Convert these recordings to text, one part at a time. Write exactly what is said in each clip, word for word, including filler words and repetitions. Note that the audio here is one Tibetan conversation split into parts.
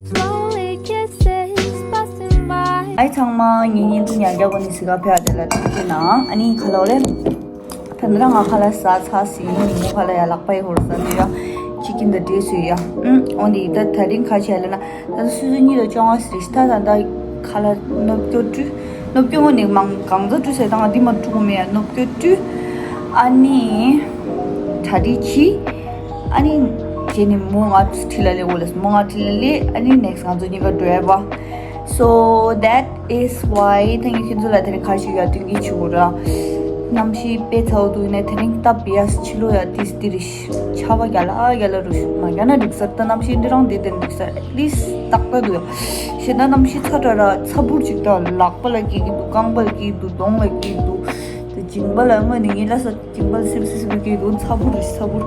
Slowly kisses passing by. ཨའི་ཚང་མ་ངེད་གཉིས་ཚོ་ཉལ་རྒྱག་གོ་ནི་སི་ག་ཕེ་ཨ་དེ་ལ་ཐུག་གི་ན་ཨ་ནི་ཁ་ལོ་ལེ། ད་ནི་རང་ང་ཁ་ལ་ཟ་ཚ་སི་ཡིན་མོ་ཁ་ལ་ཡ་ལག་པ་ཡི་ཧོར་ས་དུ་ཡ། ཅི་ཀིན་ད་འདྲེས་སུ་ཡ། ཨུམ་འོན་ཏེ་ད་ད་རིང་ཁ་ཆེ་ལ་ན་ད་སུ་སུ་གཉིས་ལ་ཅོང་ཨ་སི་རི་ཤི་ད་ད་ད་ཁ་ལ་ནོབ་ཀྱོ་ཀྲུ། ནོབ་ཀྱོ་ངོ་ནི་མང་གང་ཚ་ཀྲུ་ཟེར་ད་ང་འདི་མ་ཀྲུ་གོ་མེ་ཡ་ནོབ་ཀྱོ་ཀྲུ། ཨ་ནི་ད་རི་ཆི། ཨ་ནི། རྗེས་ནི་མོ་ང་ཁྲི་ལ་ལེ་འོ་ལེ་མོ་ང་ཁྲི་ལ་ལེ། ཨ་ནི་next ང་ཚོ་གཉིས་ཀ་འགྲོ་ཡ་བ། So that is why ད་ངས་ཁྱེད་ཚོ་ལ་དེ་རིང་ཁ་ཤས་ཡ་དུས་ཀྱི་ཆུ་བོ་ར། གནམ་གཤིས་དཔེ་ཚ་བོ་འདུག་ནས་དེ་རིང་སྟབས་ཡ་ཕྱི་ལོ་ཡ་ཏིས་ཏི་རི་ཤི་ཆར་པ་རྒྱ་ལ་རྒྱ་ལ་རུ་ཤུགས་མ་རྒྱ་ན་འགྲིག་ས་ད་གནམ་གཤིས་འདི་རང་འདི་དེ་འགྲིག་ས་at least ཏག་ཏག་འདུག་ཡ། ཞེ་ད་གནམ་གཤིས་ཚ་དྲ་ར་ཚ་འབུར་ཅིག་ད་ལག་པ་ལ་སྐྱེ་གི་འདུག་རྐང་པ་ལ་སྐྱེ་གི་འདུག་གདོང་ལ་སྐྱེ་གི་འདུག་དེ་མཇིང་པ་ལ་དངོས་ནས་ངའི་ལ་ས། ཅིང་པ་སིབ་སིབ་སིབ་ཀྱི་རུ་ཚ་པོ་རུ་ཚ་པོ་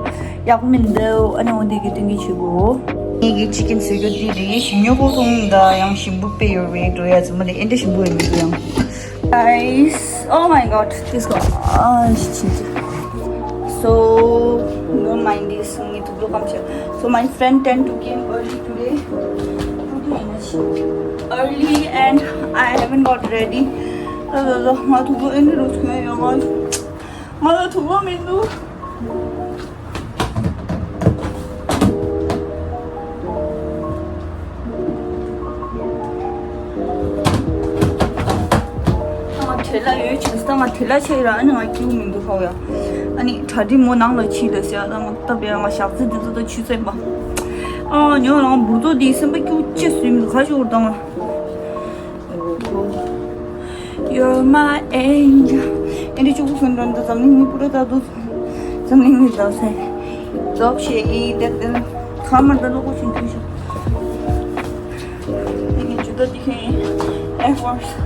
ཡག་མིན་འདུག་ཨ་ནི་འོ་འདི་གི་ཏིང་གི་ཆུ་བོ། ངེད་ཀྱི་ཅི་ཀིན་ཟེར་རྒྱུ་འདི་རེད། ཞིམ་ཉོ་གོ་སོང་ད་ཡང་ཞིམ་པོ་དཔེ་ཡོད་རེད་འགྲོ་ཡ་ཚོ་མ་རེད་ཨེ་འདྲ་ཞིམ་པོ་ཡོད་མི་འདུག་ཡང་། Guys, oh my god, this got ah, shit. So, don't mind this. ངའི་ཐུགས་ལོ་ཁམས་ཆེ། So, my friend tend to came early today. Early and I haven't got ready. ལ་ལ་ལ་ང་ཐུགས་ལོ་ཨེ་འདྲ་རུ་སོང་ཡོད་ང་། ང་ལ་ཐུགས་ལོ་མི་འདུག་ང་བྲེལ་ལ་ཡོད་ཆེ་ས་ང་བྲེལ་ལ་ཆེ་ར་ཨ་ནི་ང་སྐྱིད་མི་འདུག་ཧོ་ཡ། ཨ་ནི་གྲ་སྒྲིག་མོ་ནང་ལ་ཕྱིན་ལ་ཟེར་ཨ་ང་སྟབས་ཡ་ང་ཞག་རྩི་འདི་ཚོ་ད་ཆུ་ཚན་པ། ཨ་ཉོ་ལ་ང་འབུར་ཚོ་འདི་སེམས་པ་སྐྱིད་ཅེས་སུ་མི་འདུག་ཁ་ཤོར་དང་ང་། You're my angel. ཨེ་འདྲ་ཆུ་བོ་སོན་འགྲོ་འདི་འཛམ་གླིང་མི་པུ་ར་ད་དུ། འཛམ་གླིང་མི་ད་སེ། རྫོགས་ཤེས་ཨི་དེ་དེ། ཁ་མར་ད་ལོག་གོ་ཆུན་ཐུ་ཤོ། ཨེ་ནི་ཇུ་ད་དི་ཁེ་ཨེ་ཧོར་སི།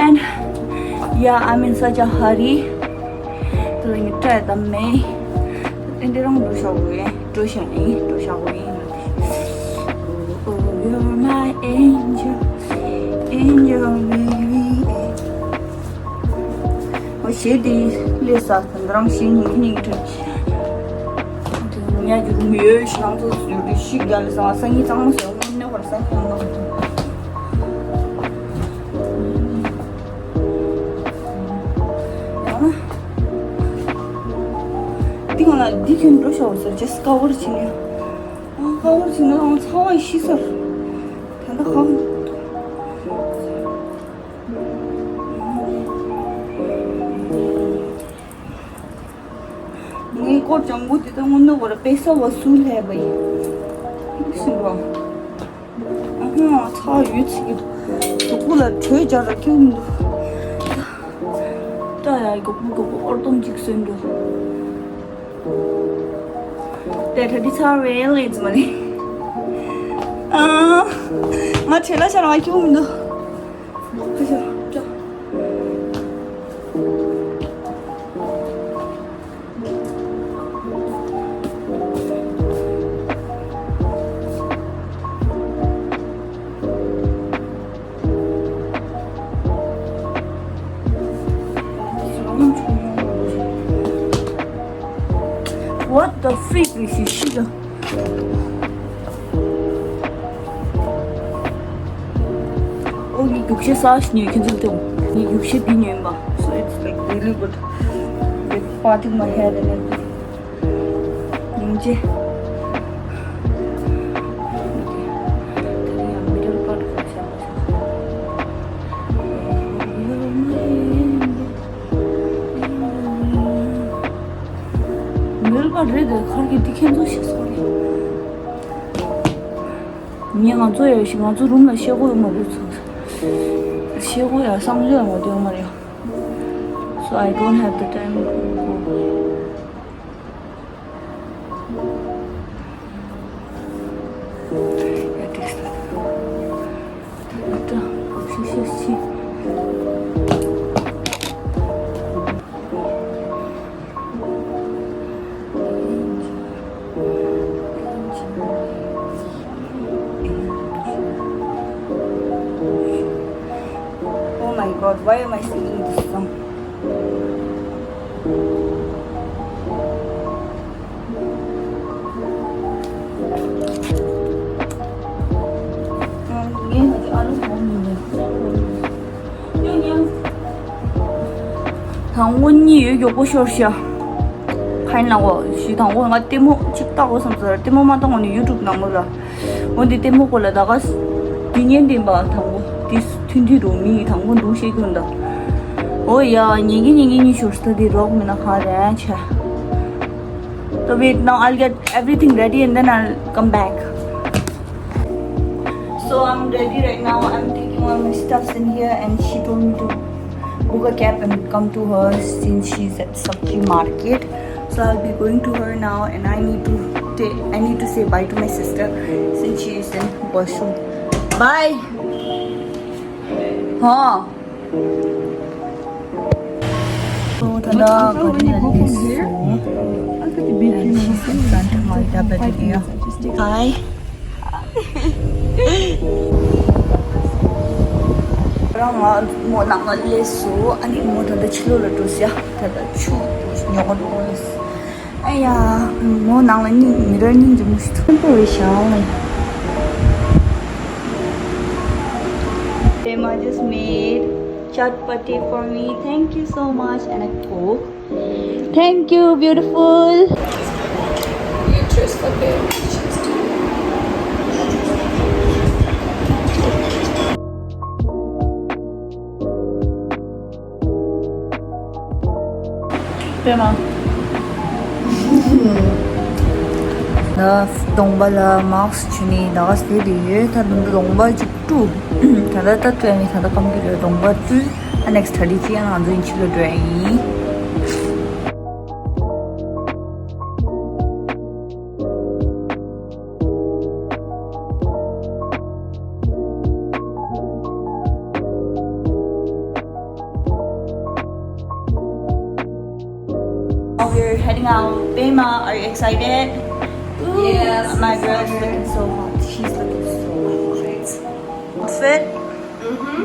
And yeah, I'm in such a hurry. དེ་ལ་ངས་སྐྲ་བདམས་མེད། ཨེ་འདྲ་རང་འགྲོ་ཤོག་གོ་ཨེ། འགྲོ་ཤོག་ཨེ། འགྲོ་ཤོག་གོ་ཨེ། Oh, you're my angel, angel baby. ཨོ་ཞེས་དེ་ལས་ས་དང་རང་ཞེས་ཉིན་ཉིན་དུ་ཉ་རྒྱུ་རུ་མི་ཡོད་ཤི་ནང་དུ་ཡོད་དུ་ཤི་རྒྱ་ལ་ས་ས་ཉི་ཚང་མ་ཟེར་དངོས་གནས་བར་ས་ཉི་ཡང་ན་ཡང་ན་འདི་གང་ལ་འདི་ཁྱོད་འགྲོ་ཤོག་ཟེར་ཅེས་ཀ་བར་ཕྱིན་ཡ། ཨང་ཀ་བར་ཕྱིན་ན་ཨང་ཚ་བ་ཤི་སར་ད་ལྟ་ཁང་། ངའི་སྐོར་ལྗང་གུ་དེ་དག་སྔོན་ནས་བོར་པེ་ས་བ་སུ་ལྷས་པ་ཡིན། ཤི་བ། ཨ་ཧོ་ཚ་ཡོད་ཚིག་གི་གཟུགས་པོ་ལ་དྲོད་འཇགས་ར་ཁྱུག་མི་འདུག་ད་ཡ་གོག་པོ་གོག་པོ་ཨོར་སྟོང་ཅིག་གསོན་འགྲོ། དེ་ད་འདི་ཚར་བའི་ལས་ཙམ་མ་རེད། ཨ། ང་བྲེལ་ལ་ཤར་བ་ཁྱུག་མི་འདུག་ཁ་ཤ་ཅོ། What the freak is this shit? ཨོ་ངའི་རྒྱུག་ཤེས་ས་ཞིག་ཉོས་ཁྱེད་ཚོ་ལྟོས། ངའི་རྒྱུག་ཤེས་འདི་ཉོས་པ། So it's like really good. Like parting my hair and everything. ཉིན་བྱེད། དེ་ཡང་middle part ག་ཤ་བ་ཤ། མེལ་པ་རེད་དེ་ཁར་གྱི་འདི་ཁྱེད་ཚོ་ཤེས་སོང་རེད། ངས་ང་ཚོ་ཡོད་ཞིག་ང་ཚོ་རུམ་ལ་ཤེས་གོ་ཡོད་མ་རེད་ཚོ། ཤེས་གོ་ཡ་བསམ་བློ་ཡང་མ་བཏོན་མ་རེད། So I don't have the time to go. Oh my God, why am I singing this song? དང་པོ་གཉིད་ཡོད་མགྱོགས་པོ་ཤོར་ཤག་ཕན་ལ་འོ་ཞུ། དང་པོ་ང་ལྟད་མོ་གཅིག་བལྟ་དགོས་བསམ་ཟེར། ལྟད་མོ་མ་བལྟ་འོ་ནི་ཡུ་ཊུབ་ནང་ལོགས་ལ། འོ་འདི་ལྟད་མོ་སྐོར་ལ་ད་ག་དུས་ངན་ལྡན་པ། དང་པོ་དེ་ཐུན་ཐུན་རུ་མི་དང་པོ་འདུག་ཤེས་ཀྱི་འདུག་འོ་ཡ་ཉན་གི་ཉན་གི་གཉིད་ཤོར་སྟ། དེ་རོགས་མི་ན་ཁ་རན་ཆ། So wait, now I'll get everything ready and then I'll come back. So I'm ready right now. I'm taking all my stuffs in here, and she told me to book a cab and come to her since she's at Sabji Market. So I'll be going to her now, and I need to ta- I need to say bye to my sister since she is in washroom. Bye. Huh? So tada gari nalli so. And she's in front of my W W D. Hi. རང་ང་མོ་ནང་ལ་སླེབས་སོང་། ཨ་ནི་མོ་ད་ལྟ་ཕྱི་ལོགས་ལ་འགྲོ་ཤག་ད་ལྟ་ཆུ་ཉོ་ག་འགྲོ་གི་ཡོད། ཨ་ཡ། མོ་ནང་ལ་སྙིང་མི་ར་སྙིང་རྗེ་མོ་ཞིག་འདུག་ཆེན་པོ་རེད་ཤག Pema just made chatpati for me. Thank you so much. And a Coke. Thank you, beautiful. པད་མ། ད་གདོང་པ་ལ་མཱསྐ་བྱུགས་ནས་ད་ག་སེ་དེ་ཡོད། ད་གདོང་པ་བཅུ་དྲུག་ད་ལྟ་ད་བཙལ་ནས་ད་ལྟ་སྐམ་གྱི་རེད། གདོང་པ་བཅུ། ཨ་next thirty ཅི་ཡང་ང་ཚོ་ཡིན་ཕྱི་ལ་འགྲོ་ཡ་ཡིན། We're heading out. Pema, are you excited? Ooh, yes, my girl is looking so hot. She's looking so hot. Outfit? Mm-hmm.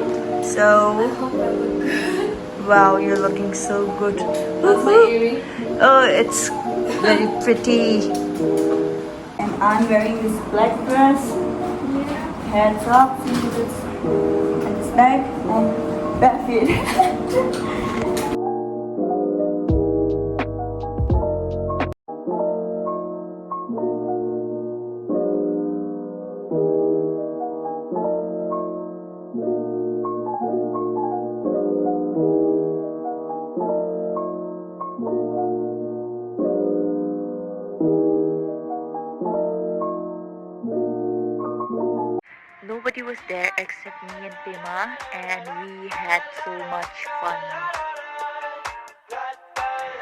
So, I hope I look good. Wow, you're looking so good. That's my earring. Oh, it's very pretty. And I'm wearing this black dress, hair top, and this bag, and that's it. Nobody was there except me and Pema, and we had so much fun.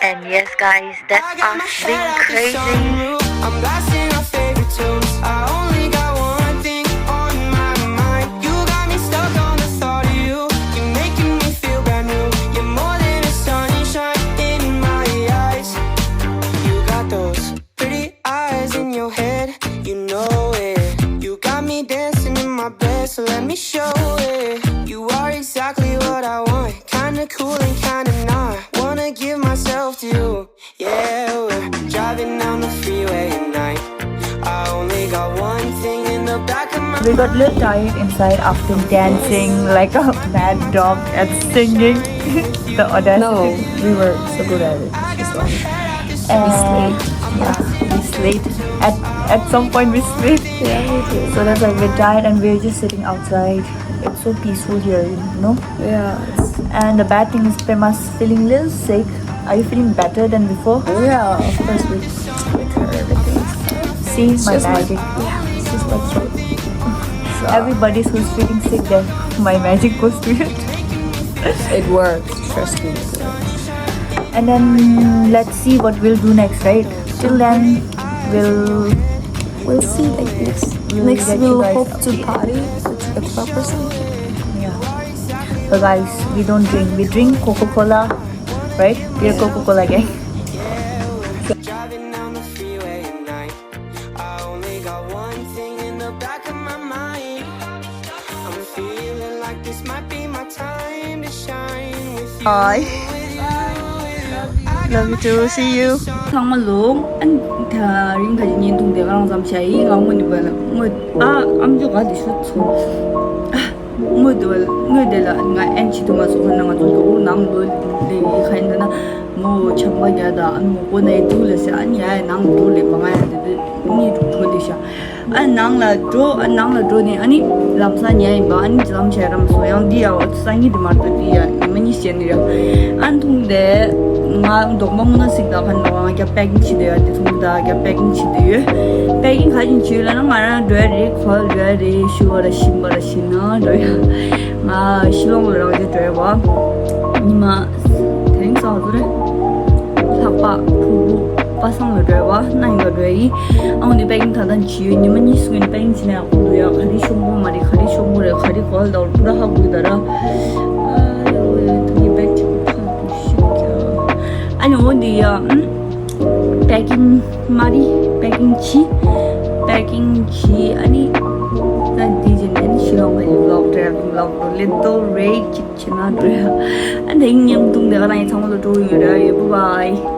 And yes, guys, that's us being crazy. I'm blasting our favorite tunes. I only got one thing on my mind. You got me stuck on the thought of you. You're making me feel brand new. You're more than a sunshine in my eyes. You got those pretty eyes in your head, you know it. You got me dancing in my bed, so let me show it. You are exactly what I want, kinda cool and kinda not. Wanna give myself to you, yeah. We're driving down the freeway at night. I only got one thing in the back of my We got a little tired inside after dancing like a mad dog and singing. The audacity. No, we were so good at it. Just like, and yeah, we slayed. At at some point we slayed. Yeah, we did. So that's why we're tired and we're just sitting outside. It's so peaceful here, you know. Yeah. And the bad thing is Pema's feeling a little sick. Are you feeling better than before? Yeah, of course, with, with her, everything. See, it's my just magic. My, yeah, it's just my throat. So everybody who's feeling sick, then my magic goes to it. It works, trust me. And then let's see what we'll do next, right? Till then, we'll we'll see. Like next, we'll next we'll hope to party with the club or something. Yeah. But guys, we don't drink. We drink Coca-Cola, right? We're Coca-Cola gang. Driving down the freeway at night. I only got one thing in the back of my mind. I'm feeling like this might be my time to shine with you. Hi. Love you too. See you. ཚང་མ་ལོ། ཨ་ནི་ད་རིང་ད་ཅི་བརྙན་ཐུང་དེ་ག་རང་ཙམ་བྱ་ཡིན། ང་དངོས་གནས་པ་ལ་དངོས་ཨ་ཨམ་ཅོག་ག་དེ་ཤོད་ཚོ། ཨ། དངོས་དེ་བ་དངོས་དེ་ལ་ང་ཨེན་ཆི་དུ་མ་སོང་ཁ་ན་ང་ཚོ་གི་འུར་ནང་ལོ་ལེ་ཡི་ཁ་ཡིན་ན་མོ་ཆམ་པ་རྒྱ་དང་ཨ་ནི་མོ་གོ་ན་ཡི་དུ་ལེ་སེ་ཨ་ནི་ཡ་ཡ་ནང་འགྲོ་ལེ་མ་ང་ཡ་དེ་དེ་གཉིད་འགྲོ་ལེ་ཤ། ཨ་ནང་ལ་འགྲོ། ཨ་ནང་ལ་འགྲོ་ནས་ཨ་ནི་ལམ་སང་ཉལ་ཡིན་པ། ཨ་ནི་ལམ་ཆས་རམ་སོ་ཡང་འདི་ཡ་འོ་སང་ཉིན་དེ་མར་དུ་འདི་ཡ་ཉི་མ་གཉིས་བྱས་ནི་ར། ཨ་ནི་ཐུང་དེ་ང་འདོག་མ་མུ་ན་སིག་ད་ཁ་ནོ་ང་རྒྱ་པེ་ཀིང་བྱེད་དེ་ཡ་དེ་ཐུང་ད་རྒྱ་པེ་ཀིང་བྱེད་དེ་ཡོད། པེ་ཀིང་ག་ཅིན་བྱེད་ཡོད་ལ་ན་ང་རང་འགྲོ་ཡ་རེད། གོ་འགྲོ་ཡ་རེད། ཤུ་བ་ར་ཤིམ་པ་ར་ཤི་ན་འགྲོ་ཡ། ང་ཤི་ལོང་ལ་རང་རྒྱུ་འགྲོ་ཡ་བ། ཉི་མ་དེ་རིང་སང་ཧ་ཟུ་རེད། ལྷག་པ་ཕུ་བུ་པ་སང་ལ་འགྲོ་ཡ་བ་ན་ཡིན་ག་འགྲོ་ཡ་ཡིན། ཨའོ་ནི་པེ་ཀིང་ད་ལྟ་བྱེད་ཡོད། ཉི་མ་གཉིས་སུ་ངས་པེ་ཀིང་བྱེད་ན་ཡག་པོ་འདུག་ཡ། ག་རེ་ཤོང་པོ་མ་རེད། ག་རེ་ཤོང་པོ་རེད། ག་རེ་གོ་ལ་ད་བར་པུ་ར་ཧ་གུ་ད་ར། ཨ་ཡོ་ཡོ་ད་ངས་པེ་ཀིང་ཕ་དུ་ཤི་ཀྱ། ཨ་ནི་འོ་འདི་ཡ་ཨམ། པེ་ཀིང་མ་རི་པེ་ཀིང་ཆི། པེ་ཀིང་ཆི་ཨ་ནི། ད་འདི་ཇི་ནས་ནི་ཤི་ལོང་གི་ཝི་ལོག་ཏྲེ་ཝི་ལོག་ཏུ་ལི་ཏོ་རེ་ཅིག་ཆི་ན་འགྲོ་ཡ། ཨ་འདི་ཉམ་དུང་དེ་ག་རང་ཡི་ཚང་མ་ལ་འགྲོ་ཡོད་ར་ཡོད། བུ་བའི།